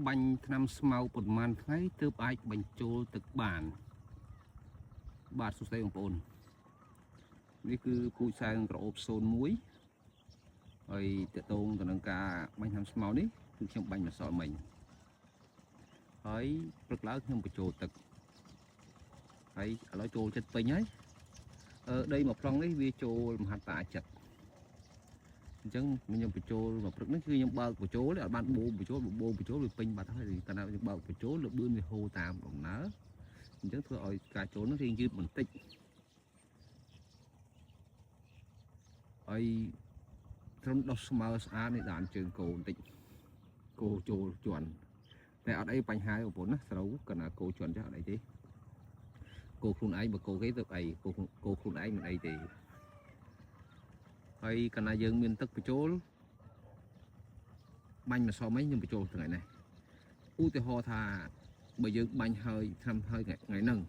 បាញ់ថ្នាំស្មៅប៉ុន្មានថ្ងៃទើបអាចបញ្ចូលទឹកបាន បាទសួស្តីបងប្អូននេះគឺពូជសែងក្រអូប01ហើយតកតងទៅនឹងការបាញ់ថ្នាំស្មៅនេះគឺខ្ញុំបាញ់ម្សិលមិញហើយព្រឹកឡើងខ្ញុំបញ្ចូលទឹកហើយឥឡូវចូលចិត្តពេញហើយអឺដីមួយប្លង់នេះវាចូលមហត្តាចិត្តអញ្ចឹងខ្ញុំបញ្ចូលមកព្រឹកនេះគឺខ្ញុំបើកបញ្ចូលអត់បានបូមបញ្ចូលបូមបញ្ចូលវាពេញបាត់ហើយកាលណាខ្ញុំបើកបញ្ចូលលបឿនវាហូរតាមដំណើរអញ្ចឹងធ្វើឲ្យការចូលនោះរៀងយឺតបន្តិចហើយត្រឹមដោះស្មើស្អាតនេះដានជើងគោបន្តិចគោចូលជន់តែអត់អីបញ្ហាទេបងប្អូនណាស្រូវកាលណាគោជន់ចាស់អត់អីទេគោខ្លួនឯងបើគោគេទៅអីគោគោខ្លួនឯងមិនអីទេហើយកាលណាយើងមានទឹកបញ្ចូលបាញ់ម្សិលមិញខ្ញុំបញ្ចូលថ្ងៃនេះឧទាហរណ៍ថាបើយើងបាញ់ហើយឆ្នាំហើយថ្ងៃហ្នឹង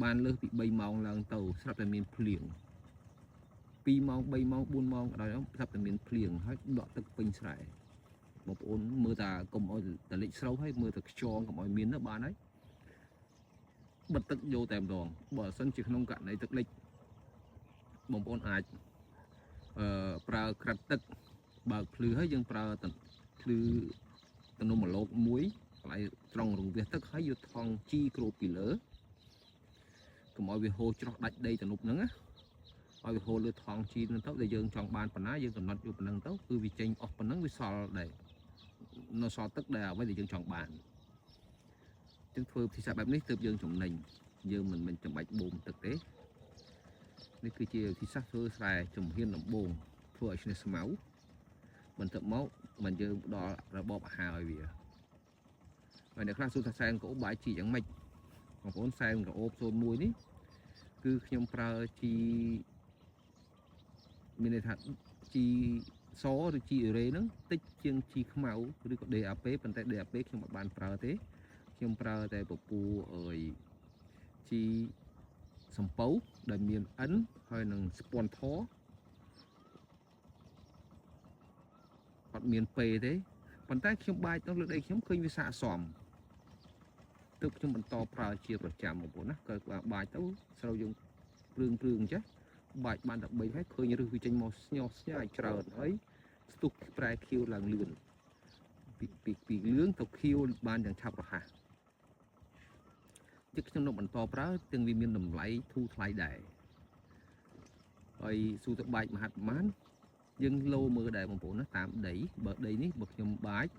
បានលើសពី3ម៉ោងឡើងទៅស្រាប់តែមានភ្លៀង2ម៉ោង3ម៉ោង4ម៉ោងក៏ដោយស្រាប់តែមានភ្លៀងហើយដក់ទឹកពេញស្រែបងប្អូនមើលតាកុំឲ្យតលិចស្រូវហើយមើលតែខ្យងកុំឲ្យមានទៅបានហើយបិទទឹកយកតែម្ដងបើសិនជាក្នុងករណីទឹកលិចបងប្អូនអាចអឺប្រើក្រិតទឹកបើកភ្លឺហើយយើងប្រើភ្លឺទំនំមលោកមួយកន្លែងត្រង់រង្វះទឹកហើយយកថង់ជីគ្របពីលើកុំឲ្យវាហូរច្រោះដាច់ដីទំនប់ហ្នឹងណាឲ្យវាហូរលើថង់ជីហ្នឹងទៅដែលយើងចង់បានប៉ុណ្ណាយើងកំណត់យកប៉ុណ្ណឹងទៅគឺវាចេញអស់ប៉ុណ្ណឹងវាសល់ដែរនៅសល់ទឹកដែលអ្វីដែលយើងចង់បានអញ្ចឹងធ្វើវិធីសាស្ត្របែបនេះទើបយើងចំណេញយើងមិនមែនចាំបាច់បូមទឹកទេនេះគឺជាវិធីសាស្ត្រធ្វើស្រែជំហានដំបូងធ្វើឲ្យឈ្នះស្មៅបន្ទាប់មកមិនយើងផ្ដល់របបអាហារឲ្យវាហើយអ្នកខ្លះសួរថាសែនក្អូបបាយជីយ៉ាងម៉េចបងប្អូនសែនក្អូប01នេះគឺខ្ញុំប្រើជីមានន័យថាជីសឬជីអ៊ូរ៉េហ្នឹងតិចជាងជីខ្មៅឬក៏ DAP ប៉ុន្តែ DAP ខ្ញុំអត់បានប្រើទេខ្ញុំប្រើតែពពូអើយជីសំពៅដែលមាន N ហើយនឹងស្ពាន់ថអត់មាន P ទេប៉ុន្តែខ្ញុំបាចទៅលើដីខ្ញុំឃើញវាស័ក្តិសមទើបខ្ញុំបន្តប្រើជាប្រចាំបងប្អូនណាក៏បាចទៅស្រូវយើងព្រឿងព្រឿងចេះបាច់បានតែ3ហើយឃើញរឹសវាចេញមកស្ញោះស្ញាយច្រើនហើយស្ទុះប្រែខៀវឡើងលឿនពីពីពីលឿងទៅខៀវបានយ៉ាងឆាប់រហ័សជាខ្ញុំនឹងបន្តប្រើទាំងវាមានតម្លៃធូរថ្លៃដែរហើយស៊ូទៅបាច់មហាត់ប្រហែលយើងលោមើលដែរបងប្អូនណាតាមដីបើដីនេះបើខ្ញុំបាច់